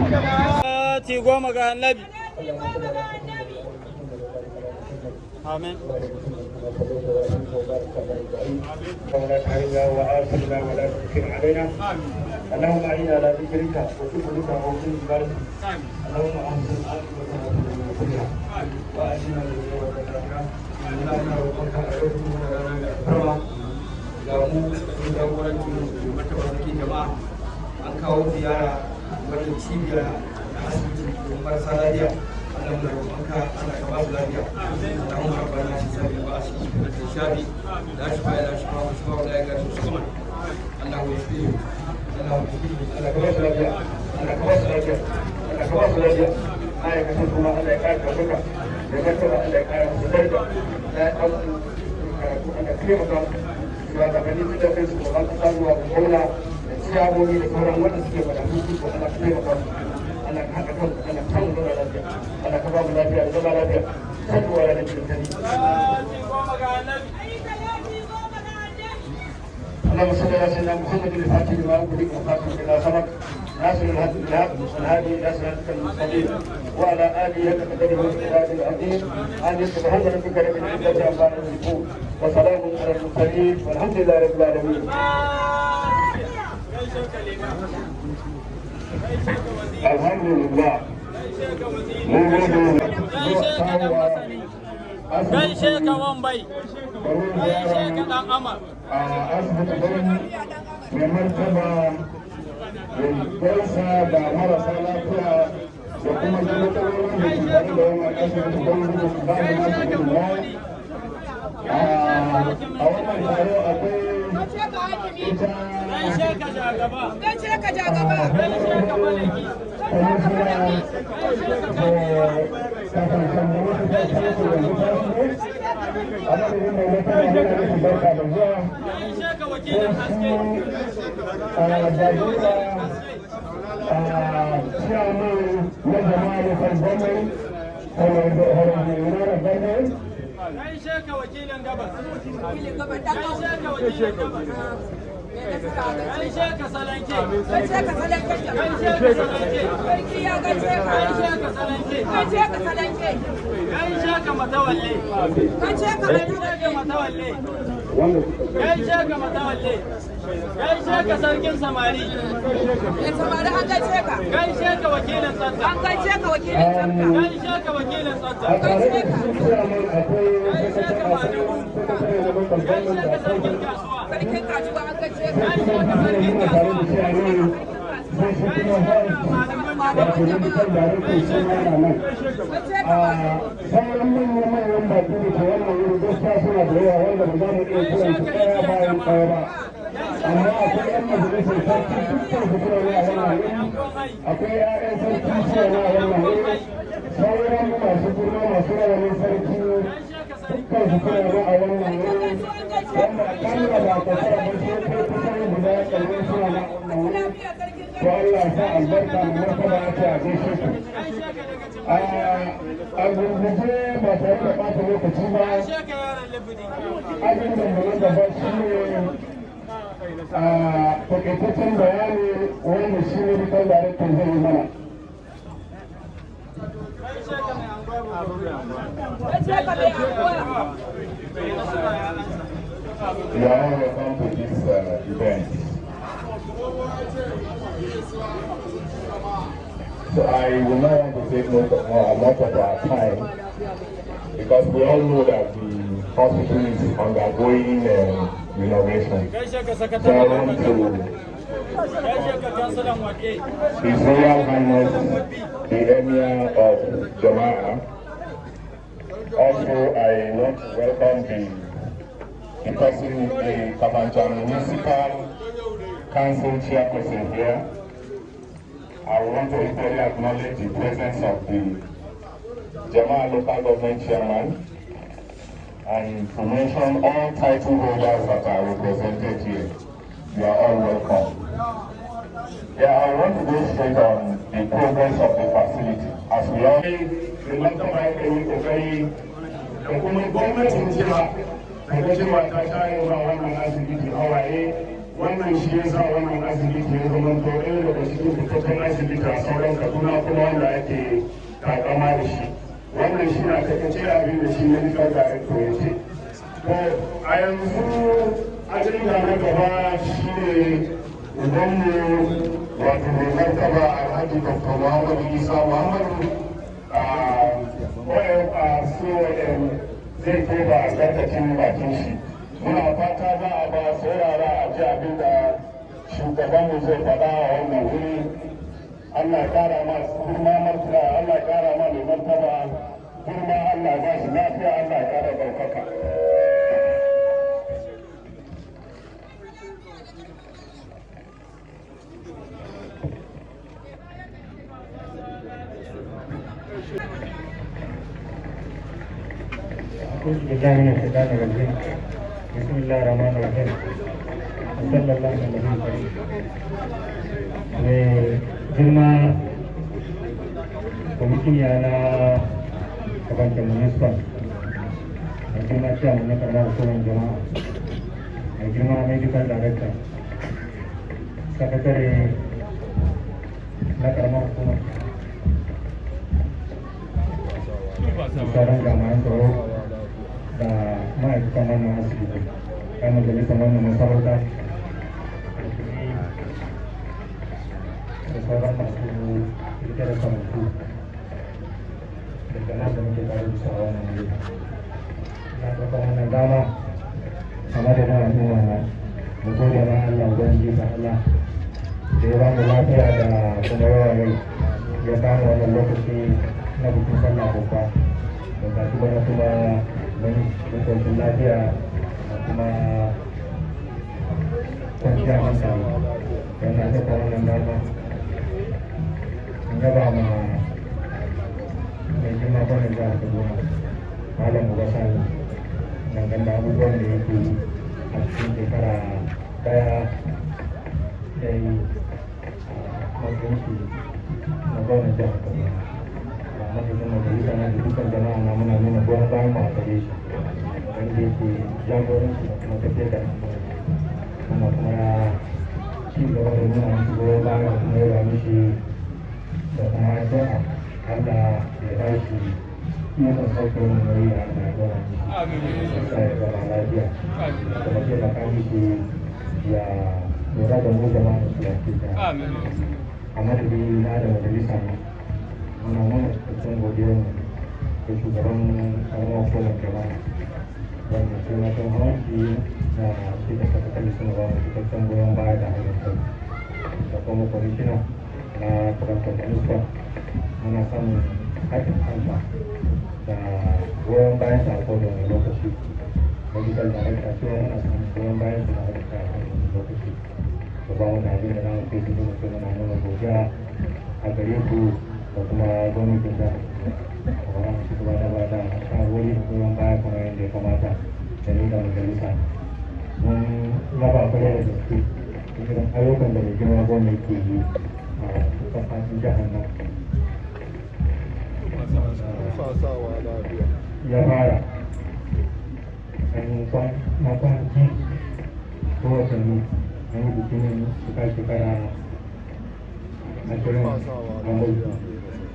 Salati 10 ga Annabi. Amin. ولا تحرمنا وآثرنا ولا تؤثر علينا. اللهم أعنا على ذكرك وشكرك وحسن عبادتك. اللهم أحسن عاقبتنا في الأمور كلها وأجرنا من اليوم والآخرة. اللهم roƙonka a yau kuma rana mai alfarma, ga mu sun jagorancin martaba sarkin jama'a, an kawo ziyara wannan cibiyar na asibiti domin marasa lafiya. Allah, muna roƙonka, Allah ka ba su lafiya. اللهم ربنا شفاء البأس الشافي لا شفاء إلا شفاء وشفاء لا يغادر سقما. الله يشفيهم، الله يشفيهم. Allah ka ba su lafiya, Allah ka ba su lafiya, Allah ka ba su lafiya. Ma'aikatan kuma Allah ya ƙara ɗaukaka da martaba, Allah ya ƙara musu daraja. Na ɗan karatu, Allah taimaka shugabanni tun da kai shugaban ƙasa zuwa ga gwamna da ciyamomi da sauran wanda suke faɗa su ko, Allah ka taimaka musu, Allah ka haɗa kansu, Allah ka samu zauna lafiya, Allah ka ba mu lafiya da zama lafiya. Sallu ala nabiyil karim. Salati 10 ga Annabi. اللهم صل على سيدنا محمد الفاتح لما أغلق والخاتم لما سبق، ناصر الهدي بالحق والهادي الى صراطك المستقيم، وعلى اله حق قدره ومقداره العظيم. امين. سبحان ربك رب العزه عما يصفون وسلام على المرسلين والحمد لله رب العالمين. Gaishe ka Liman. Gaishe ka Waziri. Alhamdulillah. Gaishe ka Waziri. Mun gode. Gaishe ka Dan Masani. Gaishe ka Wambai. Gaishe ka Dan Amar. A asibiti don mai martaba ya gaisa da marasa lafiya da kuma ji matsalolin da ke tare da wannan asibiti don su ba da nasu gudunmawa. A wannan taro akwai ita Gaishe ka Jagaba. Gaishe ka Jagaba. Gaishe ka Maliki. Kwamishina da Kafanchan Municipal Council yanzu ta shigo. A madadin mai martaba, muna musu barka da zuwa. Gaishe ka Wakilin Haske. A jagora, a chairman na Jama'a Local Government, Honorable Government. Gaishe ka Wakilin Gabas. Wakilin Gabas dan. Gaishe ka Wakilin Gabas. Gaishe ka Salanke. Gaishe ka Salanke. Gaishe ka Salanke. Sarki ya gaishe ka. Gaishe ka Salanke. Gaishe ka Salanke. Gaishe ka Matawalle. Gaishe ka. Gaishe ka Matawalle. Wanda suka Gaishe ka Matawalle. Gaishe ka Sarkin Samari. Mai samari, an gaishe ka. Gaishe ka Wakilin Tsafta. An gaishe ka Wakilin Tsafta. Gaishe ka Wakilin Tsafta. A tare da shi chairman akwai sakatare na local government Gaishe da ka Sarkin Kasuwa. Sarkin Kasuwa, an gaishe ka. Gaishe ka Sarkin muna tare da Kasuwa. chairman, sai shi kuma vice, wato medical director, shi ma na nan. Gaishe A ka. Sauran manyan-manyan baki da ke wannan wuri gaskiya suna da yawa wanda ba za mu iya kiran su ɗaya bayan ɗaya ba, amma akwai 'yan majalisar sarki, dukkan su suna nan a wannan wuri. Akwai 'ya'yan sarki suna nan a wannan wuri. Sauran masu girma, masu rawanin sarki, dukkan su suna nan a wannan wuri, wanda akalla ba ka fara ba sai kai kusan guda 100 suna nan a wannan wuri. Lafiya, Sarkin. To, Allah ya sa albarka. Mai martaba ya ce a gaishe ku. Gaishe ka Dagacin. A gurguje, ba tare da ɓata lokaci ba, Gaishe ka Yaron Libidi. Abin da mu na gaba shi ne a takaitaccen bayani wanda shi medical director zai yi mana. Gaishe ka Mai Anguwa Buguru. Gaishe ka Mai Anguwa. You are all welcome to this event. So I will not want to take much of our time because we all know that the hospital is undergoing renovation. Gaishe ka So I Sakataren want to Gaishe ka Kansilan Wake. His Royal Highness the Emir of Jama'a. Also, I want to welcome the person, the Kafanchan Municipal Council Chairperson here. I want to equally acknowledge the presence of the Jama'a Local Government Chairman and to mention all title holders that are represented here. You are all welcome. Yeah, I want to go straight on the progress of the facility. As we all Mai martaba ya yi kokari da kuma gwamnatin jiha ta ga cewa ta share wa wannan asibiti hawaye. Wannan shi ya sa wannan asibiti ya zama to ɗaya daga cikin fitattun asibiti a sauran Kaduna, kuma wanda ake takama da shi. Wannan shi na takaice abin da shi medical director ya ce. To, a yanzu ajanda na gaba shi ne ubanmu, wato mai martaba Alhaji Dr. Muhammadu Isa Muhammadu a OFR CON, zai tofa albarkacin bakin shi. Muna fata za a ba saurara a ji abin da shugabanmu zai faɗa a wannan wuri. Allah ya kara ma girma martaba, Allah ya kara ma mai martaba girma, Allah ya ba shi lafiya, Allah ya kara ɗaukaka. أعوذ بالله من الشيطان الرجيم. بسم الله الرحمن الرحيم. وصلى الله على النبي الكريم. Mai girma kwamishiniya na Kafanchan Municipal, mai girma ciyaman na karamar hukumar Jama'a, mai girma medical director, sakatare na karamar hukumar, sauran jami'an tsaro da ma'aikatan wannan asibiti, 'yan majalisar wannan masarauta da sauran masu rike da sarautu da jama'a da muke tare da su a wannan wuri. Na ɗaukar wannan dama a madadin al'umma na mu gode ma Allah Ubangiji ta Allah da ya ba mu lafiya da kuma yawan rai, ya samu wannan lokaci na bikin sallah babba da gashi bana, kuma mun koshin lafiya da kuma kwanciyar hankali. Yana ɗaukar wannan dama in yaba ma mai girma gwamnan jihar Kaduna, Malam Uba Sani, dangane da abubuwan da yake yi a cikin shekara 1 da yi a matsayin shi na gwamnan jihar Kaduna. A madadin majalisa na da dukkan jama'a na, muna nuna goyon bayan mu a gare shi wanda yake jagoranci da kuma tafiyar da al'amuran. Muna kuma ci gaba da nuna mishi goyon baya da kuma yaba mishi da kuma addu'a Allah ya ba shi ikon sauke wani nauyi da Allah ya dora mishi, ya sa ya zama lafiya, kuma taimaka mishi ya lura da mu jama'a su baki ɗaya. A madadin na da majalisa ne, muna nuna cikakken godiyar mu da shugaban karamar hukumar Jama'a, wanda shi ma tun hawan shi da shi da sakatare suna ba mu cikakken goyon baya da haɗin kai, da kuma kwamishina na Kafanchan Municipal, muna samun haɗin kansa da goyon bayan sa a kowane lokaci. Medical director cewa muna samun goyon bayan sa da haɗin kai a kowane lokaci. Da ba mu da abin da za mu ce su mu ce muna nuna godiya a gare ku da kuma gwamnatin jihar. Kuma mu ci gaba da ba da shawarwari da goyon baya kamar yadda ya kamata. Da ni da majalisa mun yaba kwarai da gaske irin ayyukan da mai girma gwamnati ke yi a dukkan faɗin jihar nan. Ya fara an na kwanaki ko watanni an yi bikin cika shekara 20 na mulki,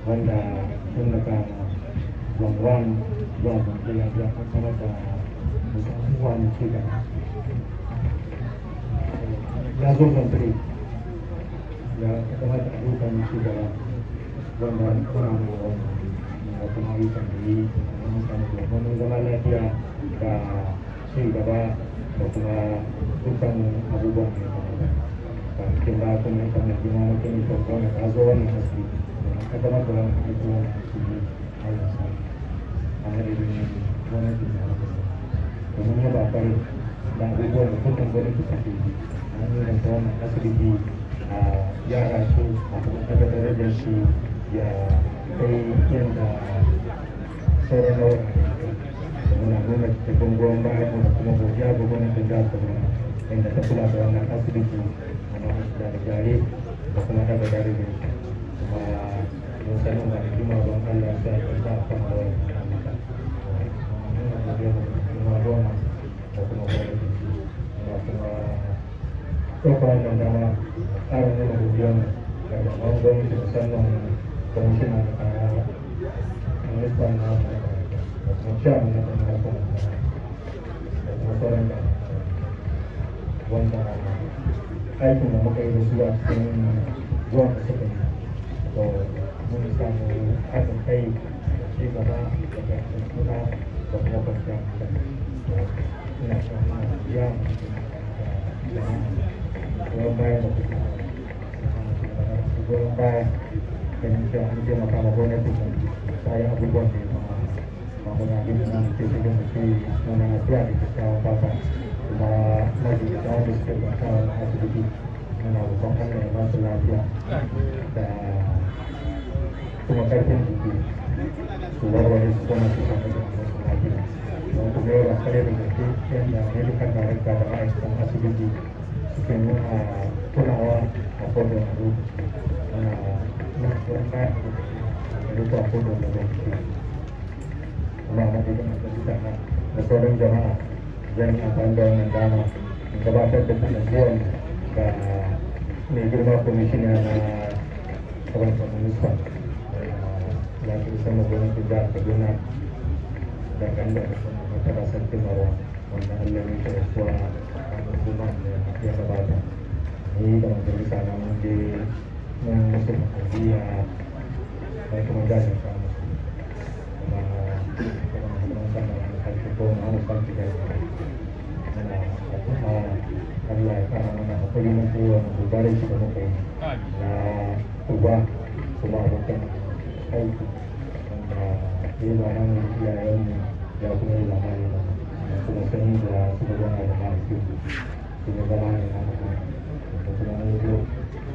wanda tun daga zone 1 zuwa zone 3 ya biya kaddamar da wasu abubuwa na ci gaba. Ya zo zone 3 ya kaddamar da ayyukan na ci gaba wanda muna da wannan da kuma ayyukan da yi mun samu domin zama lafiya da ci gaba da kuma dukkan abubuwan da ya kamata. Kwanakin baya kuma ita mai girma mataimakiyar gwamna ta zo wannan asibiti domin kaddamar da wannan aiki, wannan asibiti a yanzu a madadin gwamnatin jihar Kaduna, domin yaba kwarai da abubuwan da dukkan gwamnati take yi a inganta wannan asibiti, a gyara su, a kuma daga darajar shi ya kai yadda sauran nau'in. Muna nuna cikakken goyon bayan mu da kuma godiya ga gwamnatin jihar Kaduna inda ta kula da wannan asibiti a masu gyare-gyare da kuma daga darajar shi. Kuma mun sanin ba da jima don Allah ya sa za a kammala wannan ayyuka. Nuna godiya ga girma gwamna da kuma gwamnatin shi. Muna kuma Ɗaukar wannan dama ƙara nuna godiyar ga jami'an gwamnati, musamman kwamishina na minista na da kuma chairman na ƙaramar hukumar da kuma sauran jami'an wanda aikin da muka yi da su a cikin zuwan da suka yi. To, mun samu haɗin kai da ci gaba da fahimtar juna da kuma kwanciyar hankali. Ina son ina godiya da jama'a goyon bayan da kuka goyon baya, ganin cewa an taimaka ma gwamnatin mu ta yi abubuwan da ya kamata. Ba muna abin da zamu ce sai dai mu ce muna addu'a da kyakkyawan fata, kuma majinyata wanda suke kwance a wannan asibiti, muna roƙon Allah ya ba su lafiya da kuma ƙarfin jiki su warware, su koma su samu da wasu lafiya. Don kuma yau kwarai da gaske yadda medical director da ma'aikatan asibiti suke nuna kulawa a kowane lokaci, muna nuna goyon baya a gare ku a kowane lokaci. Kuma a madadin majalisa na da sauran jama'a, zan yi amfani da wannan dama in gabatar da ta'aziyyar ga mai girma kwamishina na kabantar minista ya fi sama gwamnatin jihar Kaduna dangane da martaba Sarkin Marwa, wanda Allah ya shi rasuwa ranar Juma'a da ya gabata. Ni da majalisa na mun je mun musu ta'aziyya, mun kuma jajanta musu, kuma kuma mun san da sarki ko mu sarki da muna addu'a Allah ya kara mana hakuri na kowane gobarar shi da muka yi na uba kuma abokan aiki, wanda ya yi zamani da iyayenmu, ya kuma yi zamani da mu, kuma san da suka zauna da mahaifinmu, sun yi zama ne na amana, da kuma mun zo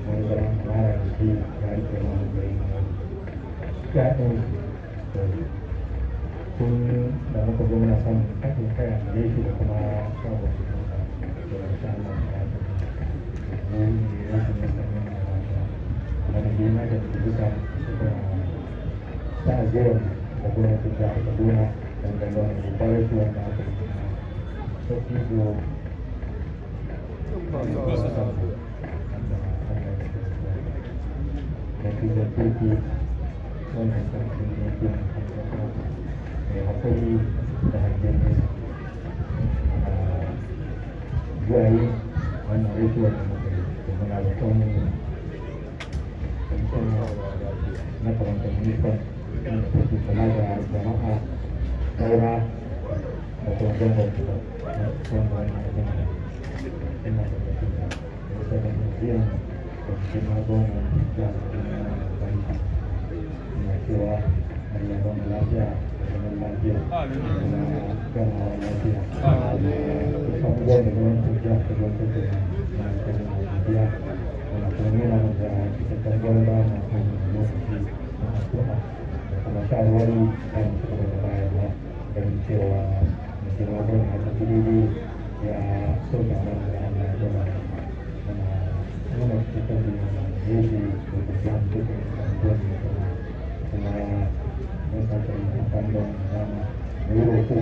mun yi zaman amana da shi, ya riƙe mu matsayin ƴaƴan shi. Tun da muka zo muna samun haɗin kai a gare shi da kuma shawarwari da insha Allah ya tafi mu ne rashin ya sami mu gaba ɗaya. Kuma da girma da bisa suka ta'aziyyar da gwamnatin jihar Kaduna dangane da wannan babbar rashi wanda aka yi na dattijo wanda Allah ya shi rasuwa, dattijo kirki wanda ya san abin da yake a kan ƙasa, mai haƙuri da hangen nesa. Zuwa yi wannan rashuwar da muka yi da muna roƙon na karantar ministan wanda take kula da jama'a saura da kuma zangon gida wanda wannan abin da ina da mutum da sauran museum da girma gwamnan jihar Kaduna na wannan banki, ina cewa Allah ba mu lafiya da zaman lafiya kuma gamawa lafiya. Duk abubuwan da gwamnatin jihar Kaduna take na alƙalin godiya, muna kuma nuna mata cikakken goyon baya mu a kan lokaci na addu'a da kuma shawarwari za mu ci gaba da bayarwa, ganin cewa mai girma gwamna ya tafi daidai, ya sauke amana da Allah ya dora. Muna nuna cikakken biyayya gare shi da godiya mu dukkan abubuwan da ya dora. Kuma mun sake yin amfani da wannan dama mu yi roƙo,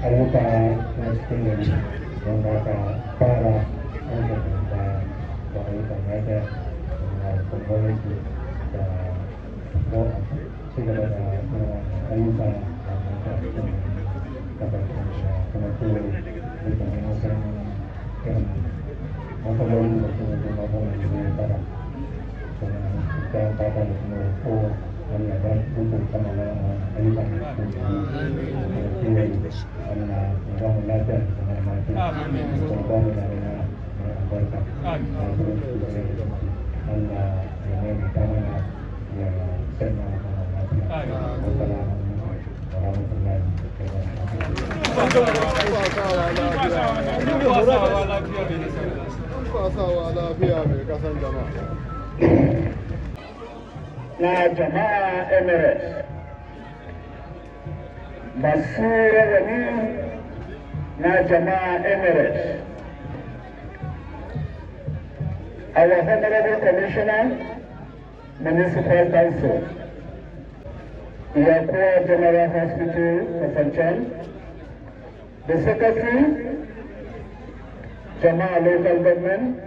ayyuka na cikin gari wanda aka fara an shekarun baya da ayyukan lafiya, muna roƙon gwamnati da ci gaba da irin wannan ayyuka da aka cikin kasashen da kuma kewaye duka. Mun san irin matsaloli da kuma girma gwamnati zai fara, kuma kyakkyawan fata da kuma roƙo Allah ba shi ikon kammala wannan ayyuka na cikin gari da kuma kewaye. Allah ya ba mu lafiya da zaman lafiya, kuma ba mu damina mai albarka na gurin ci gaba da ciki. Allah ya maimaita mana, ya sanya mu gama lafiya. Wassalamu alaikum wa rahmatullahi wa barakatuh. Fasawa lafiya mai kasan jama'a. Na Jama'a Emirates, masu rawani na Jama'a Emirates, our Honorable Commissioner, Municipal Council, Yakowa General Hospital, Kafanchan, the Secretary, Jema'a Local Government,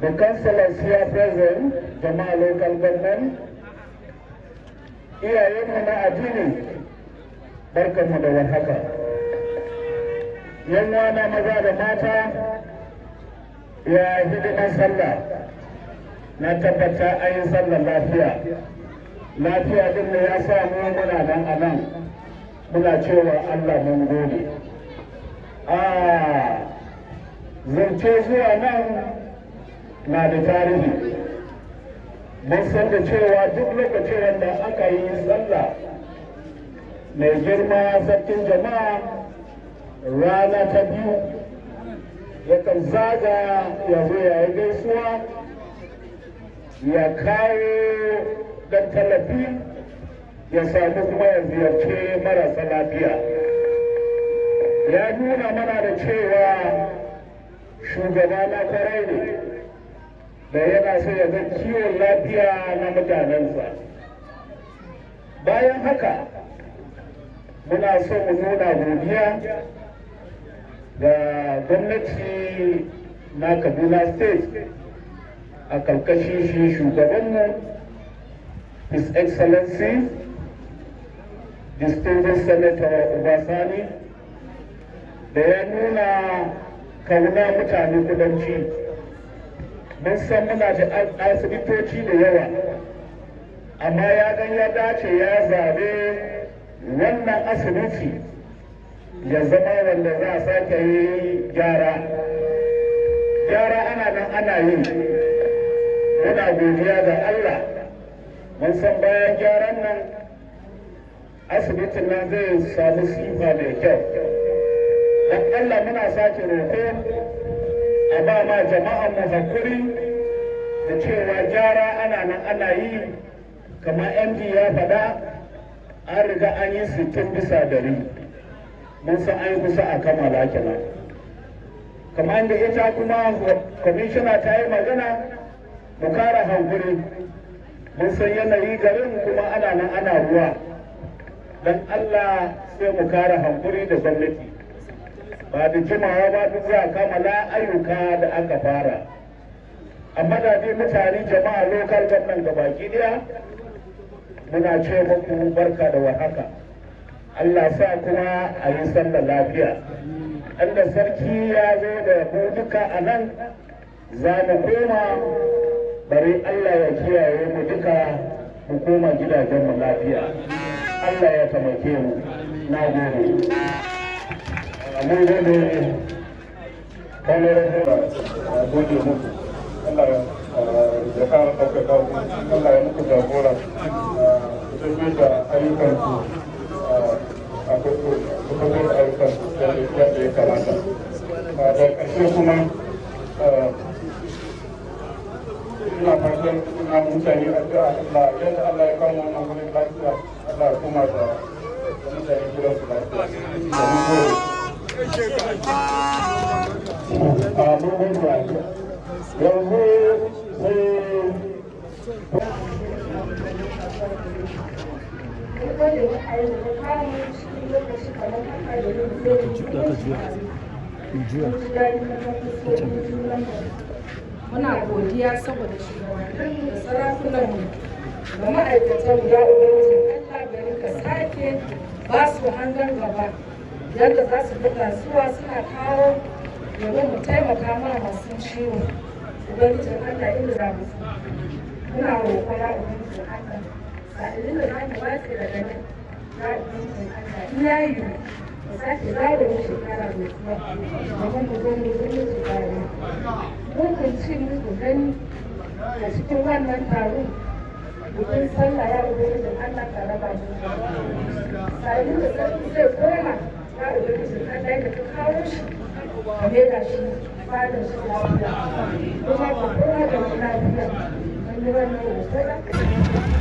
the councillors here present, Jema'a Local Government, iyayenmu na addini, barkanmu da warhaka. 'Yan uwana maza da mata, ya hidiman sallah? Na tabbata an yi sallah lafiya. Lafiya din ne ya sa mu muna nan a nan muna cewa Allah mun gode. A zance zuwa nan na da tarihi. Mun san da cewa duk lokacin wanda aka yi sallah, mai girma sarkin jama'a rana ta biyu yakan zaga ya zo ya yi gaisuwa, ya kawo dan tallafi, ya sami kuma ya ziyarci marasa lafiya. Ya nuna mana da cewa shugaba na kwarai ne da yana so ya ga kiwon lafiya na mutanensa. Bayan haka, muna so mu nuna godiya ga gwamnati na Kaduna State a karkashin shi shugabanmu, His Excellency Distinguished Senator Uba Sani, da ya nuna kauna mutane kudanci. Mun san muna da asibitoci da yawa, amma ya gan ya dace ya zabe wannan asibiti ya zama wanda za a sake yi gyara. Gyara ana nan ana yi. Muna godiya ga Allah. Mun san bayan gyaran nan asibitin nan zai samu sifa mai kyau. Don Allah muna sake roƙo a ba ma jama'an mu hakuri da cewa gyara ana nan ana yi. Kamar MD ya faɗa, an riga an yi 60%. Mun san an yi kusa a kammala kenan. Kamar da ita kuma kwamishina ta yi magana, mu kara hankuri. Mun san yanayi garin kuma ana nan ana ruwa. Don Allah sai mu kara hankuri da gwamnati. Ba da jimawa ba duk za a kammala ayyuka da aka fara. Amma da dai mutane jama'a Local Government da baki daya, muna ce muku barka da warhaka. Allah sa kuma a yi sallah lafiya. Inda sarki ya zo da mu duka a nan za mu koma, bari Allah ya kiyaye mu duka mu koma gidajenmu lafiya. Allah ya taimake mu. Na gode. Mun gode, Honorable. Gode muku. Allah ya kara ɗaukaka ku, Allah ya muku jagora, ku tafi da ayyukanku, a ku tafi da ayyukanku yadda ya kamata. Da ƙarshe kuma ina fatan ina mutane addu'a, Allah yadda Allah ya kawo wannan wurin lafiya, Allah ya koma da mutane gidansu lafiya. Mun gode. A mun gode. Yanzu sai Mun gode maka yadda ka kawo mu cikin lokaci kamar haka domin mu zo mu ji daɗi na fuskokin junanmu. Muna godiya saboda shugabanninmu da sarakunanmu da ma'aikatanmu. Ya Ubangijin Allah, gari ka sake ba su hangen gaba yadda za su buga zuwa suna kawo domin mu taimaka ma masu ciwo. Ubangijin Allah, inda za mu muna roƙo, ya Ubangijin Allah, sa'ilin da za mu wace daga nan, ya Ubangijin Allah, in ya yiwu mu sake dawo da mu shekara mai zuwa domin mu zo mu zumunci tare. Mukan ci muku gani a cikin wannan taron bikin sallah. Ya Ubangijin Allah, ka raba mu. Sa'ilin da sarki zai koma, ya Ubangijin Allah, yadda ka kawo shi ka maida shi fadar shi lafiya, kuma ka koma da mu lafiya. Mun yi wannan roƙo.